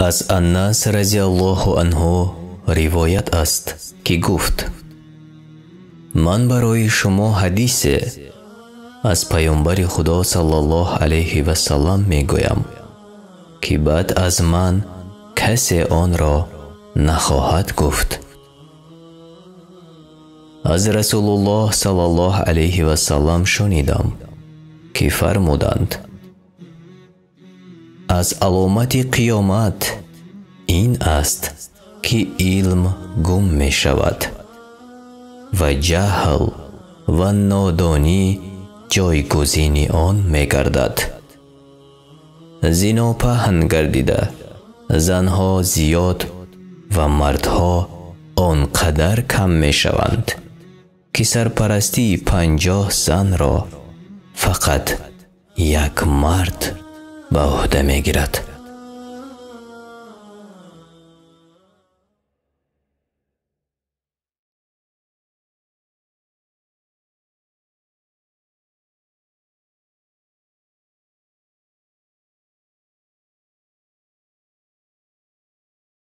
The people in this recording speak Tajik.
Аз Анас разияллоҳу анҳу ривоят аст, ки гуфт: ман барои шумо ҳадисе аз Паёмбари Худо саллаллоҳу алайҳи васаллам мегӯям, ки баъд аз ман касе онро нахоҳад гуфт. Аз Расулуллоҳ саллаллоҳу алайҳи васаллам шунидам, ки фармуданд: аз аломати қиёмат ин аст, ки илм гум мешавад ва ҷаҳл ва нодонӣ ҷойгузини он мегардад. Зино паҳн гардида, занҳо зиёд ва мардҳо он қадар кам мешаванд, ки сарпарастии 50 занро фақат як мард ба уҳда мегирад.